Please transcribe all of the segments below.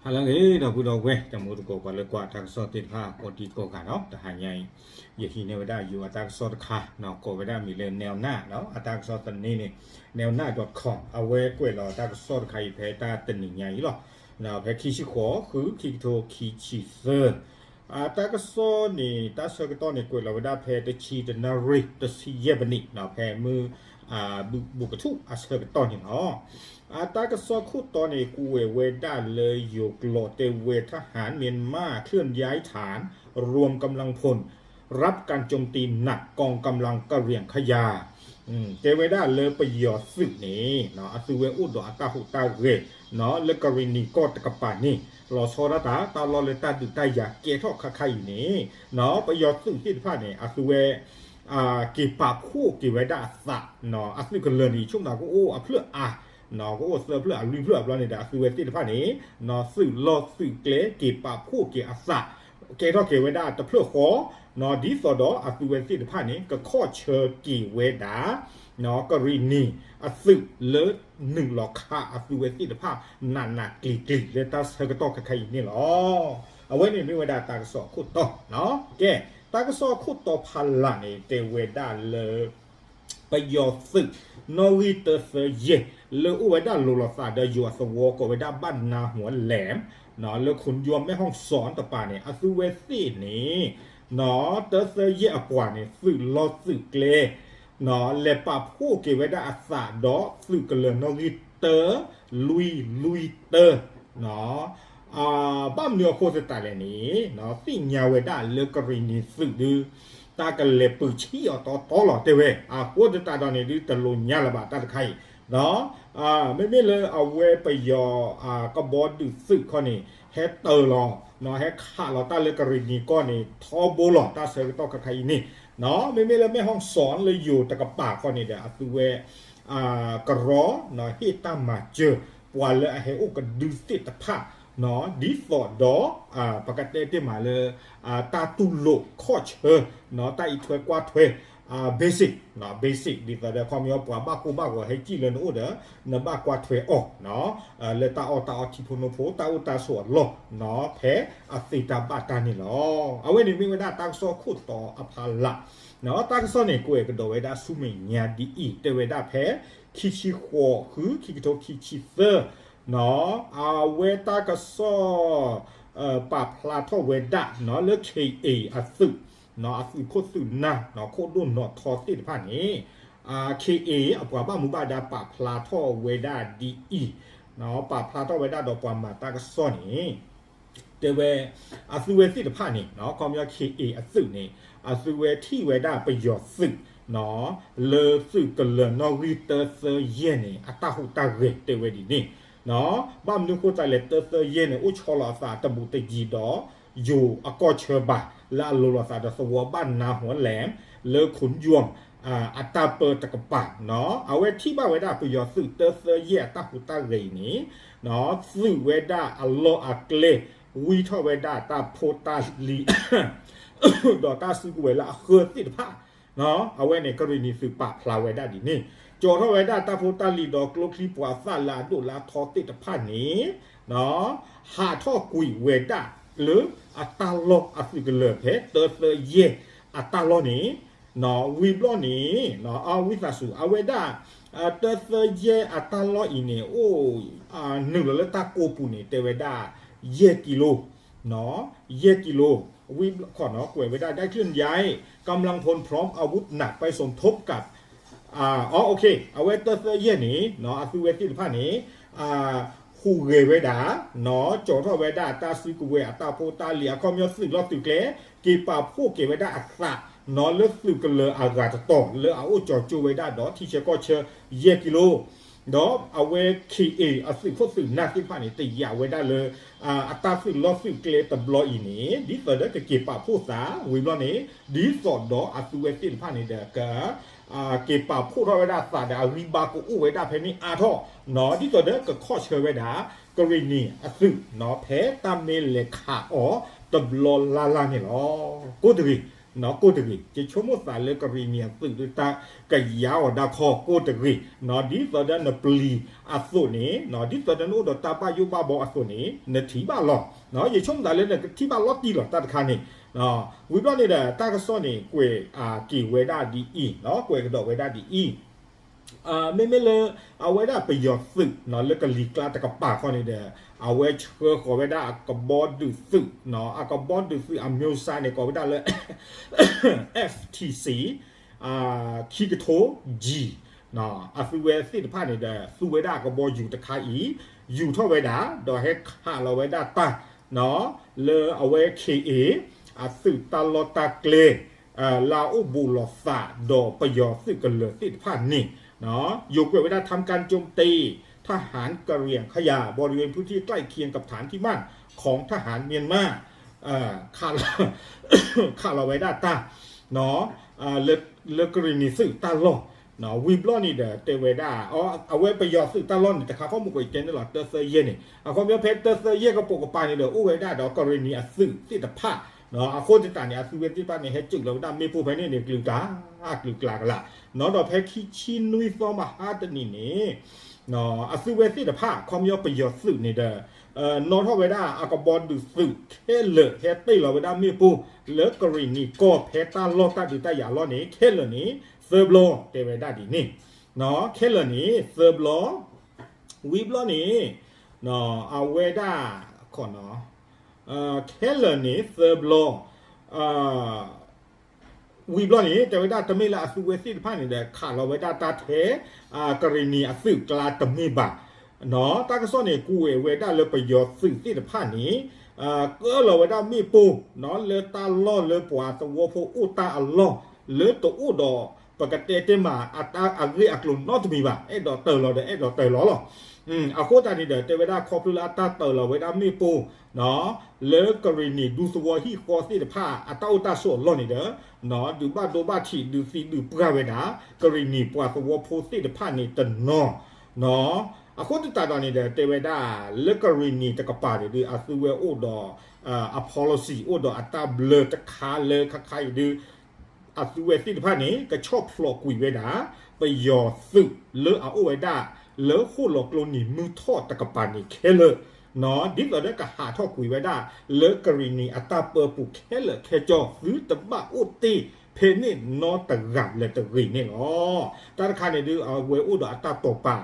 ဟါလၢအဂ့ၤ ဒီပုၢ်ဒီဝဲၢ် တၢ်မူတကိး ပှၤလၢကွၢ်တၢ်ကစီၣ်သ့ၣ်တဖၣ် ကိးဒံကိးဂၤနီၤ, တဟါညါအံၤ ယဟံးန့ၢ်ဝဲဒၣ်ယိၤအတၢ်ကစီၣ်တခါနီၤ, ကိးဝဲဒၣ်မံၤလၢ နဲလ်နၢ်နီၤ, အတၢ်ကစီၣ်သန့န့ၣ် နဲလ်နၢ် dot com အဝဲကွဲးလီၤတၢ်ကစီၣ်တခါအံၤ ဖဲတၢ်တနံၤညါအံၤလီၤ. ဖဲခံဆံဃိး ဃု ခံကထိခံဆံသၢ အတၢ်ကစီၣ်န့ၣ် တၢ်ဆၢကတီၢ်န့ၣ် ကွဲးလီၤဝဲဒၣ်ဖဲတဆံတနၣ်ရံၣ် တဆံယဲၢ်မံးနံးနီၤ, ဖဲမုၢ် ဘူးကထူၣ်အဆၢကတီၢ်န့ၣ်လီၤ. အတၢ်ကစီၣ်ခိၣ်တီန့ၣ် ကွဲးဝဲဒၣ်လၢယိၤကျိာ်တဲဝဲ ทหารเมียนมาเคลื่อนย้ายฐานรวมกำลังพลรับการโจมตีหนักกองกำลังกะเหรี่ยงขยา တဲဝဲဒၣ်လၢပယီၤသုးန့ၣ် အသုဝဲအိၣ်ဒီးအတၢ်ဟူးတၢ်ဂဲၤ လၢကရံၣ်နံၤကီၢ်တကပၤန့ၣ် လီၤဆီဒၣ်တၢ် တၢ်လီၢ်လၢတၢ်ဒုးတၢ်ယၤကဲထီၣ်ခါခါအံၤန့ၣ် ပယီၤသုးသ့ၣ်တဖၣ်န့ၣ် အသုဝဲ က့ၤပာ်ဖှိၣ်က့ၤဝဲဒၣ်အသး, အသုးကလၢၤန့ၣ် ဆိကမိၣ်ကအိၣ်အဖျၢၣ်အါ, ကအိၣ်သၢဖျၢၣ်အလွံၢ်ဖျၢၣ်အဘျီန့ၣ်ဒီး အသုဝဲသ့ၣ်တဖၣ်န့ၣ် သုးလီၢ်သုးကျဲ က့ၤပာ်ဖှိၣ်က့ၤအသး ကဲထီၣ်က့ၤဝဲဒၣ်တဖျၢၣ်ဃီ, ဒ်သိးဒီးအသုဝဲသ့ၣ်တဖၣ်န့ၣ် ကခီၣ်ဆၢက့ၤဝဲဒၣ် ကရံၣ်နံၤအသုးလၢနုာ်လီၤခးအသုဝဲသ့ၣ်တဖၣ် နးနးကျံၤကျံၤလၢတၢ်ဆၢကတီၢ်ခဲခါအံၤန့ၣ်လီၤ. အဝဲန့ၣ်မ့ၢ်ဝဲဒၣ်တၢ်ကစီၣ်အခိၣ်တီ, ကဲ တၢ်ကစီၣ်အခိၣ်တီဖးလၢ်န့ၣ် တဲဝဲဒၣ်လၢ ပယီၤသုး နီၣ်ဂံၢ်တၢသၢယဲၢ် လၢအိၣ်ဝဲဒၣ်လိၤလိာ်သးဒီးယိၤအသဝီ ကိးဝဲဒၣ်ဘၣ်နါ ဟူလၢၣ် လၢခိၣ်ယွၤ မဲၣ်ဟီၣ်စီၣ်တပၤန့ၣ် အသုဝဲသ့ၣ်န့ၣ် တၢသၢယဲၢ်အပှၤန့ၣ် သုးလီၢ်သုးကျဲ လဲၤပာ်ဖှိၣ်က့ၤဝဲဒၣ်အသးဒီးသုးကလၢၤနီၣ်ဂံၢ်တၢ လွံၢ်လွံၢ်တၢ ဘၣ်မနုၤအဃိသတးလဲၣ်န့ၣ် သ့ၣ်ညါဝဲဒၣ်လၢကရံၣ်နံၤသုးဒု တၢ်ကလဲၤပၢၤဆံးအီၤတီတီလီၤတဲဝဲ, အဃိသတးဒီးန့ၣ်ဒု တလိၣ်ညါလၢၤဘၣ်တၢ်တခါအံၤ, မ့မ့ၢ်လၢအဝဲပယီၤ ကဘီဒုးသုးခီန့ၣ် ဟဲတၢၤလီၤ ဟဲခးလီၤတၢ်လၢကရံၣ်နံၤကီၢ်န့ၣ် ထီဘိလီၤ တၢ်ဆၢကတီၢ်ခဲခါအံၤန့ၣ်, မ့မ့ၢ်လၢမဲၣ်ဟီၣ်စီၣ်လၢယိၤတကပၤခီန့ၣ်ဒီး အသုဝဲ ကရီ ဟ့ၣ်တၢ်မၤစၢၤ ပှၤလၢအဟဲအိၣ်ကဒုသ့ၣ်တဖၣ် ဒ်သိးဒီး ပကတဲတ့ၢ်မးလၢ တၢ်တူၢ်လိာ်ခီၣ်ဆၢ တၢ်အံးထွဲကွၢ်ထွဲ basic basic ဒ်သိးဒီး ခီပညီ ပှၤဘၣ်ကိၢ်ဘၣ်ဂီၤဟဲစံၣ်လၢနအိၣ်ဒီး နဘၣ်ကွၢ်ထွဲအီၤ လၢတၢ်အီၣ်တၢ်အီထံဖိနိဖိ တၢ်အိၣ်တၢ်ဆိးအလီၢ် ဖဲအသ့တၢ်ဘၣ်တၢ်န့ၣ်လီၤ. အဝဲန့ၣ်မ့ၢ်ဝဲဒၣ်တၢ်ကစီၣ်ခိၣ်တီအဖီလာ်, တၢ်ကစီၣ်န့ၣ် ကွဲးကဒီးဝဲဒၣ်ဆူမဲာ်ညါဒ်အံၤ တဲဝဲဒၣ်ဖဲ ခံဆံဃိး ဃု ခံကထိခံဆံသၢ အဝဲတၢ်ကစီၣ် ပာ်ဖျါထီၣ်ဝဲဒၣ်လၢ ခ့ၣ်အ့ၣ် အသုး အသုးခိၣ်သုးနၢ် ခိၣ်ဒိၣ်နီၣ်ထီသ့ၣ်တဖၣ်န့ၣ် ခ့ၣ်အ့ၣ် အပှၤဘၣ်မူဘၣ်ဒါပာ်ဖျါထီၣ်ဝဲဒၣ်ဒ်အံၤ, ပာ်ဖျါထီၣ်ဝဲဒၣ်ဒီးပှၤမၤတၢ်ကစီၣ်န့ၣ် တဲဝဲ အသုဝဲသ့ၣ်တဖၣ်န့ၣ် ခီပညီ ခ့ၣ်အ့ၣ် အသုးန့ၣ် အသုဝဲထံၣ်ဝဲဒၣ်ပယီၤသုး လၢသုးကလၢၤနီၣ်ဂံၢ်တၢသၢယဲၢ်န့ၣ် အတၢ်ဟူးတၢ်ဂဲၤတဲဝဲဒ်န့ၣ်, ဘၣ်မနုၤဃိသတးလဲၣ် တၢသၢယဲၢ်န့ၣ် အိၣ်ဆီလီၤအသးတဘူးတယံၤဒီး ယိၤအကီၢ်ဆၢဘၣ် လၢအလိၤလိာ်သးဒီးသဝီဘၣ်နါဟူလၣ် လၢခိၣ်ယွၤ အတၢ်ပၢတကပၤ, အဝဲထံၣ်ဘၣ်ဝဲဒၣ်ပယီၤသုးတၢသၢယဲၢ်အတၢ်ဟူးတၢ်ဂဲၤအံၤန့ၣ် သုးဝဲဒၣ်အလီၢ်အကျဲ ဝံထီၣ်ဝဲဒၣ်တၢ်ဖိတၢ်လံၤ ဒီးတၢ်စုကဝဲၤလၢအဃၢသ့ၣ်တဖၣ်, အဝဲန့ၣ် ကရံၣ်နံၤသုးပာ်ဖျါဝဲဒၣ်ဒ်န့ၣ်, ကၠီၤထီၣ်ဝဲဒၣ်တၢ်ဖိတၢ်လံၤဒီးကျိချံမျိာ်သၣ်လၢအဒိၣ်လၢအထီသ့ၣ်တဖၣ်န့ၣ် ဟးထီၣ်ကွံာ်ဝဲဒၣ်လၢအတၢ်လီၢ်အသုးကလၢၤဖဲ တၢသၢယဲၢ်အတၢ်လီၢ်န့ၣ်, ဝံၤဘျီန့ၣ် အဝံသးစူၤ အဝဲဒၣ် တၢသၢယဲၢ်အတၢ်လီၢ်အံၤန့ၣ် အိၣ် နုာ်လီၤလၢတၢ်ကိးပူၤန့ၣ် တဲဝဲဒၣ် ယဲၢ်ကံလိ ယဲၢ်ကံလိ ဝံၤဘျီ ကွဲးဝဲဒၣ် ได้เคลื่อนย้ายกำลังพลพร้อมอาวุธหนักไปสมทบกับ အဝဲတၢသၢယဲၢ်န့ၣ် အသုဝဲသ့ၣ်တဖၣ်န့ၣ် ဟူးဂဲၤဝဲဒၣ် ကၠီၤထီၣ်ဝဲဒၣ်တၢ်စုကဝဲၤအတၢ်ဖိတၢ်လံၤ အခီပညီသုးလီၢ်သုးကျဲ က့ၤပာ်ဖှိၣ်က့ၤဝဲဒၣ်အသး လၢသုးကလၢၤအဂၤတတီၤ လၢအအိၣ်ကၠီၤကၠိဝဲဒၣ်ဒီးထံဆၢကီၢ်ဆၢ ယဲၢ်ကံလိ ဒီးအဝဲ ခ့ၣ်အ့ၣ် အသုးခိၣ်သုးနၢ်သ့ၣ်တဖၣ်န့ၣ် တယာ်ဝဲဒၣ်လၢ အတၢ်သုးလီၢ်သုးကျဲတဘျီအံၤန့ၣ် ဒ်သိးဒီးကက့ၤပာ်ဖှိၣ်သး ဝံၤဘျီန့ၣ် ဒ်သိးဒီးအသုဝဲသ့ၣ်တဖၣ်န့ၣ်ဒီး က က့ၤပာ်ဖှိၣ်ထီၣ်ဝဲဒၣ်သးဒီးအဂံၢ်ဘါကအိၣ်ဝဲဒၣ်ဖဲန့ၣ်အါထီၣ် ဒ်သိးဒီးကခီၣ်ဆၢဝဲဒၣ် ကရံၣ်နံၤအသုး ဖဲတၢ်မ့ၢ်လဲၤခးအီၤတဘျီလၢ်လၢ်န့ၣ်လီၤ. ကိးတဂ့ၤ ကိၢ်တဂ့ၤ, ယဆိကမိၣ်သးလၢကရံၣ်နံၤအသုးဒုးတၢ်ကယၤအီၤဒၣ်ခီကိၢ်တဂ့ၤ, ဒ်သိးဒီးနပျံၤအသိးန့ၣ်, ဒ်သိးဒီးနအိၣ်ဒီးတၢ်ဘၣ်ယိၣ်ဘၣ်ဘီအသိးန့ၣ် နထံၣ်ဘၣ်လီၤ. ယဆိကမိၣ်သးလၢနကထံၣ်ဘၣ်လီၤတံၢ်လီၤတၢ်တခါန့ၣ်, ဝံၤဘျီန့ၣ်ဒီး တၢ်ကစီၣ်န့ၣ် ကွဲးက့ၤဝဲဒၣ်ဒ်အံၤ, ကွဲးကဒီးဝဲဒၣ်ဒ်အံၤ, မ့မ့ၢ်လၢ အဝဲဒၣ်ပယီၤသုးလၢကလံၤကျါတကပၤခီန့ၣ်ဒီး အဝဲဆှၢဃီၤဝဲဒၣ်အကဘီဒုးသုး, အကဘီဒုးသုးအမျိုးအစားန့ၣ် ကိးဝဲဒၣ်လၢ F T C ခံကထိ G အသုဝဲသ့ၣ်တဖၣ်န့ၣ်ဒီး သူဝဲဒၣ်အကဘီယူၤတခါအံၤ ယူၤထီၣ်ဝဲဒၣ် ဒီးဟဲခးလီၤဝဲဒၣ်တၢ် လၢအဝဲ K A အသုးတၢ်လီၢ်တၢ်ကျဲ လၢအအိၣ်ဘူးလိာ်သးဒီးပယီၤသုးကလၢၤသ့ၣ်တဖၣ်န့ၣ် ယိၤကွဲးဝဲဒၣ် ทำการโจมตีทหารกะเหรี่ยงขยะบริเวณพื้นที่ใกล้เคียงกับฐานที่มั่นของทหารเมียนมา ခးလီၤဝဲဒၣ်တၢ် လၢကရံၣ်နံၤသုးတၢ်လီၢ် ဝံၤဘျီန့ၣ်ဒီးတဲဝဲဒၣ် အဝဲပယီၤသုးတၢ်လီၢ်န့ၣ် တခါခီမုၢ်ကွဲးကဲန့ၣ်လီၤ တၢသၢယဲၢ်န့ၣ် အခီပညီဖဲတၢသၢယဲၢ်ကပိာ်ကပၤန့ၣ်ဒီး အိၣ်ဝဲဒၣ်ဒီးကရံၣ်နံၤအသုးသ့ၣ်တဖၣ် အဃိသတးန့ၣ် အသုဝဲသ့ၣ်တဖၣ်န့ၣ် ဟဲစုးလီၤဝဲဒၣ်မ့ၣ်ပိၢ်ဖဲန့ၣ်န့ၣ် ကျုၤကျါ ကျုၤကျါကလာ် ဒီးဖဲခံဆံနွံသီမဟါတနံၤန့ၣ် အသုဝဲသ့ၣ်တဖၣ် ခီပညီပယီၤသုးန့ၣ်ဒီး နီၣ်ထီၣ်ဝဲဒၣ်အကဘီဒုးသုးခဲလၢာ် ဟဲတ့ၢ်လီၤဝဲဒၣ်မ့ၣ်ပိၢ် လၢကရံၣ်နံၤကီၢ်ဖဲတၢ်လီၢ်တၢ်ဒုးတၢ်ယၤအလီၢ်န့ၣ် ခဲလၢာ်န့ၣ် သၢဘျီ တဲဝဲဒၣ်ဒ်န့ၣ် ခဲလၢာ်န့ၣ် သၢဘျီ ဝံၤဘျီန့ၣ် အဝဲဒၣ် ခဲလၢာ်န့ၣ် သၢဘျီ ဝံၤဘျီန့ၣ် တဲဝဲဒၣ်တမ့ၢ်လၢအသုဝဲသ့ၣ်တဖၣ်န့ၣ်ဒီး ခးလီၤဝဲဒၣ်တၢ်ထဲ ကရံၣ်နံၤအသုးကျါတမ့ၢ်ဘၣ် တၢ်ကစီၣ်န့ၣ် ကွဲးဝဲဒၣ်လၢပယီၤသုးသ့ၣ်တဖၣ်န့ၣ် ကၢလီၤဝဲဒၣ်မ့ၣ်ပိၢ် လၢတၢ်လီၢ်လၢပှၤသဝီဖိအိၣ်တၢ်အလီၢ် လၢတအိၣ်ဒီး ပကတဲတဲမး အတၢ်အဂ့ၢ်အကျိၤနီတမံၤဘၣ် အဲၣ်ဒိးတၢၢ်လီၤဒီးအဲၣ်ဒိးတၢၢ်လီၤလီၤ အဃိသတးန့ၣ်ဒီး တဲဝဲဒၣ်ခီဖျိလၢအတၢ်တၢၢ်လီၤဝဲဒၣ်မ့ၣ်ပိၢ် လၢကရံၣ်နံၤဒူသဝီဟံၣ်ဃီသ့ၣ်တဖၣ် အတၢ်အိၣ်တၢ်ဆိးအလီၢ်န့ၣ်ဒီး ဒုးဘၣ်ဒိဘၣ်ထံးဒုးသံဒုးပှၢ်ဝဲဒၣ် ကရံၣ်နံၤပှၤသဝီဖိသ့ၣ်တဖၣ်န့ၣ်တနီၤ အဃိသတးဒီးန့ၣ်ဒီး တဲဝဲဒၣ် လၢကရံၣ်နံၤတကပၤန့ၣ်ဒုး အသုဝဲအိၣ်ဒီး အ policy အိၣ်ဒီးအတၢ်ဘျၢတခါလၢခါခါအံၤဒုး အသုဝဲသ့ၣ်တဖၣ်န့ၣ် ကဆီၣ်ဖျိးကွံာ်ဝဲဒၣ် ပယီၤသုးလၢအအိၣ်ဝဲဒၣ် လၢဃိၣ်လီၤကျိနံၤမုၢ်ထီၣ်တကပၤန့ၣ်ခဲလၢာ် ဒ်သိးဒီးကဟးထီၣ်ကွံာ်ဝဲဒၣ် လၢကရံၣ်နံၤအတၢ်ပၢပူၤခဲလၢာ်ခဲဆ့ သုတဘၣ်အိၣ်တ့ၢ်ဖဲန့ၣ်နီတဂၤလၢၤတဂ့ၤန့ၣ်လီၤ. တၢ်တခါန့ၣ်ဒုး အဝဲအိၣ်ဒီးအတၢ်တိာ်ပာ်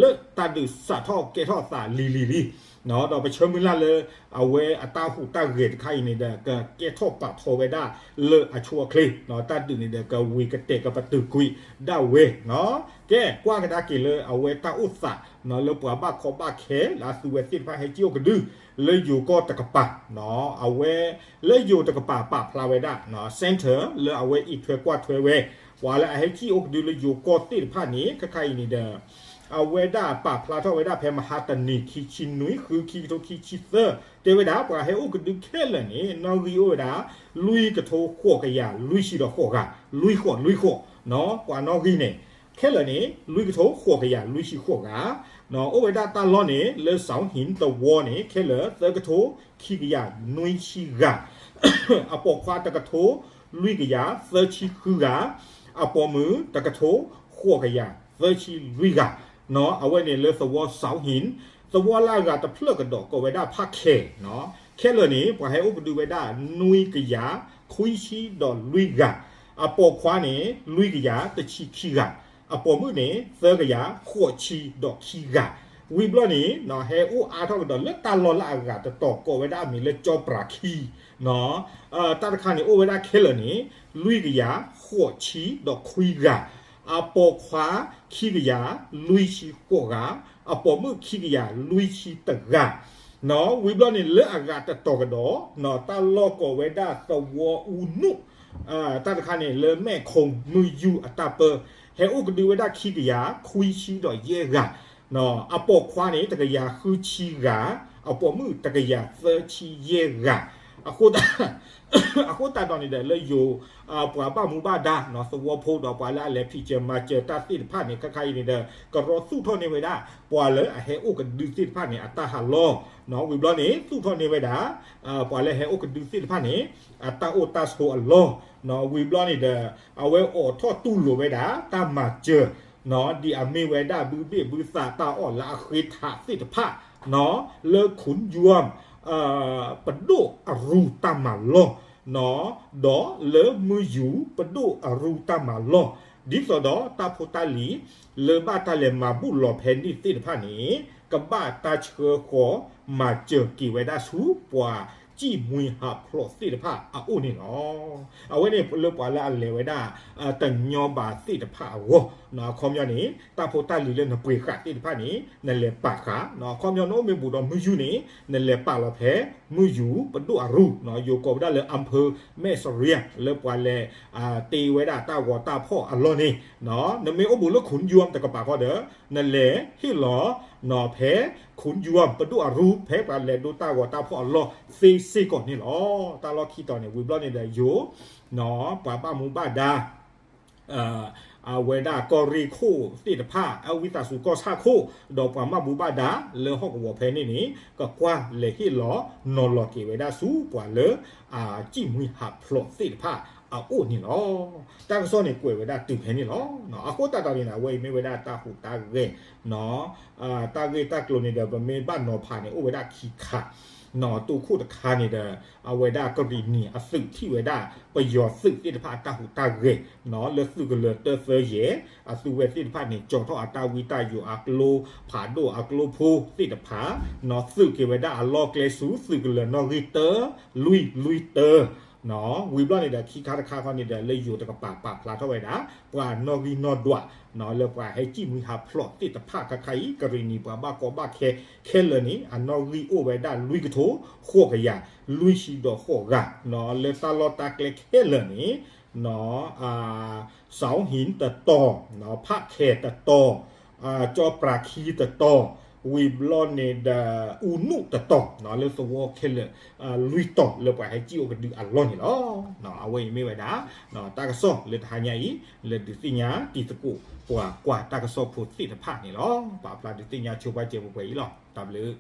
လၢတၢ်ဒုးစးထီၣ်ကဲထီၣ်သးလံၤလံၤလံ ဒီးပဆၢမုၢ်လၢ်လၢ အဝဲအတၢ်ဟူးတၢ်ဂဲၤတခါအံၤန့ၣ်ဒီး ကကဲထီၣ်ပာ်ထီၣ်ဝဲဒၣ်လၢအဆိအချ့ တၢ်ဒုးန့ၣ်ဒီး ကဝံၤကတဲာ်ကပတုာ်ကွံာ်ဒၣ်ဝဲ ကဲ ကွၢ်ကဒါက့ၤလၢအဝဲတၢ်အိၣ်သး လၢပှၤဘၣ်ကီဘၣ်ခဲ လၢအသုဝဲသ့ၣ်တဖၣ်ဟဲက့ၣ်အိၣ်ကဒု လၢယိၤကီၢ်တကပၤ အဝဲ လၢယိၤတကပၤပာ်ဖျါဝဲဒၣ် center လၢအဝဲအံးထွဲကွၢ်ထွဲဝဲ ပှၤလၢအဟဲက့ၣ်အိၣ်ကဒုလၢယိၤကီၢ်သ့ၣ်တဖၣ်န့ၣ် ခဲခါအံၤန့ၣ်ဒီး အဝဲဒၣ်ပာ်ဖျါထီၣ်ဝဲဒၣ်ဖဲမဟါတနံၤ ခံဆံနွံ ဃု ခံကထိခံဆံသၢ တဲဝဲဒၣ် ပှၤဟဲအိၣ်ကဒုခဲလၢာ်န့ၣ် နီၣ်ဂံၢ်အိၣ်ဝဲဒၣ် လွံၢ်ကထိဃိးကယၤ လွံၢ်ဆံဒီးဃိးဂၤ လွံၢ်ဃိး လွံၢ်ဃိး ပှၤနီၣ်ဂံၢ်န့ၣ် ခဲလၢာ်န့ၣ် လွံၢ်ကထိဃိးကယၤ လွံၢ်ဆံဃိးဂၤ အိၣ်ဝဲဒၣ်တၢ်လီၢ်န့ၣ် လၢစီၤဟ့ၣ်သဝီန့ၣ် ခဲလၢာ် သၢကထိခံကယၤ နွံဆံဂၤ အပိာ်ခွါတကထိ လွံၢ်ကယၤ သၢဆံဃုဂၤ အပိာ်မုၣ် တကထိ ဃိးကယၤသၢဆံလွံၢ်ဂၤ အဝဲန့ၣ်လၢသဝီစီၤဟ့ၣ် သဝီလၢအဂၤတဖျၢၣ်ကဒီးကိးဝဲဒၣ်ဖးခဲ ခဲလၢာ်န့ၣ် ပှၤဟဲအိၣ်ကဒုဝဲဒၣ် နွံကယၤ ခွံဆံဒီးလွံၢ်ဂၤ အပိာ်ခွါန့ၣ် လွံၢ်ကယၤတဆံခံဂၤ အပိာ်မုၣ်န့ၣ် သၢကယၤဃိးဆံဒီးခံဂၤ ဝံၤဘျီန့ၣ် ဟဲအိၣ်အါထီၣ်ကဒီးလၢတၢ်လီၢ်လၢအဂၤတတီၤကိးဝဲဒၣ်အမံၤလၢကၠီပြၤခံ တၢ်တခါန့ၣ် အိၣ်ဝဲဒၣ်ခဲလၢာ်န့ၣ် လွံၢ်ကယၤဃိးဆံဒီးခွံဂၤ အပိာ်ခွါ ခံကယၤလွံၢ်ဆံဃိးဂၤ အပိာ်မုၣ်ခံကယၤလွံၢ်ဆံတဂၤ ဝံၤဘျီန့ၣ် လၢအဂၤတတီၤကဒီး တၢ်လီၢ်ကိးဝဲဒၣ်သဝီအူနုၣ် တၢ်တခါန့ၣ် လၢမဲၣ်ခိၣ်မုၢ်ယူၢ်အတၢ်ပၢ ဟဲအိၣ်ကဒုဝဲဒၣ်ခံကယၤခွံဆံဒီးယဲၢ်ဂၤ အပိာ်ခွါန့ၣ် တကယၤဃုဆံဂၤ အပိာ်မုၣ်တကယၤသၢဆံယဲၢ်ဂၤ အဃိသတးဒီးန့ၣ်ဒီး လၢယိၤ ပှၤဘၣ်မူဘၣ်ဒါ သဝီဖိဒီးပှၤလၢအလဲၤဖံးစၢၤမၤစၢၤတၢ်သ့ၣ်တဖၣ်န့ၣ် ခဲခါအံၤန့ၣ်ဒီး ကရီသူၣ်ထီၣ်န့ၢ်ဝဲဒၣ် ပှၤလၢအဟဲအိၣ်ကဒုသ့ၣ်တဖၣ်န့ၣ် အတၢ်ဟးလီၢ်, ဝံၤဘျီန့ၣ် သူၣ်ထီၣ်န့ၢ်ဝဲဒၣ် ပှၤလၢဟဲအိၣ်ကဒုသ့ၣ်တဖၣ်န့ၣ် အတၢ်အိၣ်တၢ်ဆိးအလီၢ်, ဝံၤဘျီန့ၣ်ဒီး အဝဲအိးထီၣ်တူၢ်လိာ်ဝဲဒၣ် တၢ်မၤစၢၤ ဒ်အမ့ၢ်ဝဲဒၣ်ဘုဘ့ၣ်ဘုသးတၢ်အီၣ်လၢအဃ့ထးသ့ၣ်တဖၣ် လၢ ခုၣ်ယွမ် ပဒိၣ်အရူတၢ်မၤလီၢ်, ဒီးလၢမုၢ်ယူၤပဒိၣ်အရူတၢ်မၤလီၢ်, ဒ်သိးဒီးတၢ်ဖိတၢ်လံၤ လၢဘၣ်တၢ်လဲၤမၤဘူၣ်လီၤဖဲန့ၣ်သ့ၣ်တဖၣ်န့ၣ် ကဘၣ်တၢ်ဆှၢဃီၤမၤစၢၤက့ၤဝဲဒၣ်ဆူပှၤစံၣ်မှံဟးဖျိးသ့ၣ်တဖၣ်အအိၣ်န့ၣ်လီၤ. အဝဲန့ၣ်လၢပှၤလၢအလဲၤဝဲဒၣ် တညီဘၣ်သ့ၣ်တဖၣ်အဂီၢ်, အခီပညီန့ၣ် တၢ်ဖိတၢ်လံၤလၢနပှ့ၤဃာ်သ့ၣ်တဖၣ်န့ၣ် နလဲၤပာ်ဃာ်, အခီပညီနအိၣ်မ့ၢ်ဘူးဒီးမုၢ်ယူၤန့ၣ် နလဲၤပာ်လီၤဖဲ မုၢ်ယူၤပဒိၣ်အရူ, ယိၤကိးဝဲဒၣ်လၢ အမ်ဖၢၣ်မဲၣ်စရံယါ လၢပှၤလဲၤ တ့ဝဲဒၣ်တၢ်ဂီၤတၢ်ဖီၣ်အလီၢ်န့ၣ်, နမ့ၢ်အိၣ်ဘူးလၢ ခုၣ်ယွမ် တကပၤဃီဒီး နလဲၤဟ့ၣ်လီၤ ဖဲ ခုၣ်ယွမ် ပဒိၣ်အရူ ဖဲပှၤလဲၤဒိတၢ်ဂီၤတၢ်ဖီၣ်အလီၢ်သ့စ့ၢ်ကီးန့ၣ်လီၤ. တၢ်လီၢ်ခံတီၤန့ၣ် ဝံၤဘျီန့ၣ်ဒီးယိၤ ပှၤဘၣ်မူဘၣ်ဒါ အဝဲဒၣ်ကီၢ်ရ့ၣ်ခိၣ်သ့ၣ်တဖၣ် အဝံသးစူၤကီၢ်ဆၣ်ခိၣ် ဒီးပှၤဘၣ်မူဘၣ်ဒါလၢဟီၣ်ကဝီၤဖဲန့ၣ်န့ၣ် ကကွၢ်လဲၤဟ့ၣ်လီၤနီၤလီၤက့ၤဝဲဒၣ်ဆူပှၤလၢ စံၣ်မှံဟးဖျိးသ့ၣ်တဖၣ်အအိၣ်န့ၣ်လီၤ. တၢ်ကစီၣ်န့ၣ်ကွဲးဝဲဒၣ်တုၤဖဲန့ၣ်လီၤ. အဃိသတးဒီးန့ၣ် အဝဲအံၤမ့ၢ်ဝဲဒၣ်တၢ်ဟူးတၢ်ဂဲၤ တၢ်ဂ့ၢ်တၢ်ကျိၤန့ၣ်ဒီး ပမ့ၢ်ဘၣ်နီၤဖးန့ၣ် အိၣ်ဝဲဒၣ်ခံခါ, တိခိၣ်တခါန့ၣ်ဒီး အဝဲဒၣ်ကရံၣ်နံၤအသုးထံၣ်ဝဲဒၣ် ပယီၤသုးသ့ၣ်တဖၣ်အတၢ်ဟူးတၢ်ဂဲၤ လၢသုးကလၢၤတၢသၢယဲၢ် အသုးဝဲသ့ၣ်တဖၣ်န့ၣ် ကၠီၤထီၣ်အတၢ်ဝံတၢ်ယိးအကျိ ဖးဒိၣ်အကျိဖိသ့ၣ်တဖၣ် သုးက့ၤဝဲဒၣ်အလီၢ်ကျဲဆူ သုးကလၢၤနီၣ်ဂံၢ်တၢ လွံၢ်လွံၢ်တၢ ဝံၤဘျီန့ၣ်ဒီး ခံခါတခါခီန့ၣ်ဒီး လၢယိၤတကပၤပာ်ဖျါထီၣ်ဝဲဒၣ် ပှၤနီၣ်ဂံၢ်နီၣ်ဒွး လၢပှၤဟဲစံၣ်မှံဟးဖျိးသ့ၣ်တဖၣ်ခဲခါအံၤ ကရံၣ်နံၤပှၤဘၣ်ကီဘၣ်ခဲခဲလၢာ်န့ၣ် အနီၣ်ဂံၢ်အိၣ်ဝဲဒၣ်လွံၢ်ကထိ ဃိးကယၤ လွံၢ်ဆံဒီးဃိးဂၤ လၢတၢ်လီၢ်တၢ်ကျဲခဲလၢာ်န့ၣ် စီၤဟ့ၣ်တတီၤ ဖးခဲတတီၤ ကၠီပြၤခံတတီၤ ဝံၤဘျီန့ၣ်ဒီး အူနုတတီၤ လၢသဝီခဲလၢာ် လွံၢ်တီၤလၢပှၤဟဲစံၣ်အိၣ်ကဒုအလီၢ်န့ၣ်လီၤ. အဝဲအံၤမ့ၢ်ဝဲဒၣ် တၢ်ကစီၣ်လၢတဟါညါအံၤ လၢဒုးသ့ၣ်ညါတံၤသကိးပှၤကွၢ်တၢ်ကစီၣ်ဖိသ့ၣ်တဖၣ်န့ၣ်လီၤ. ပာ်ဖျါဒုးသ့ၣ်ညါဆိပာ်စၢၤပှဲၤပှဲၤအံၤလီၤ. တၢ်ဘျုး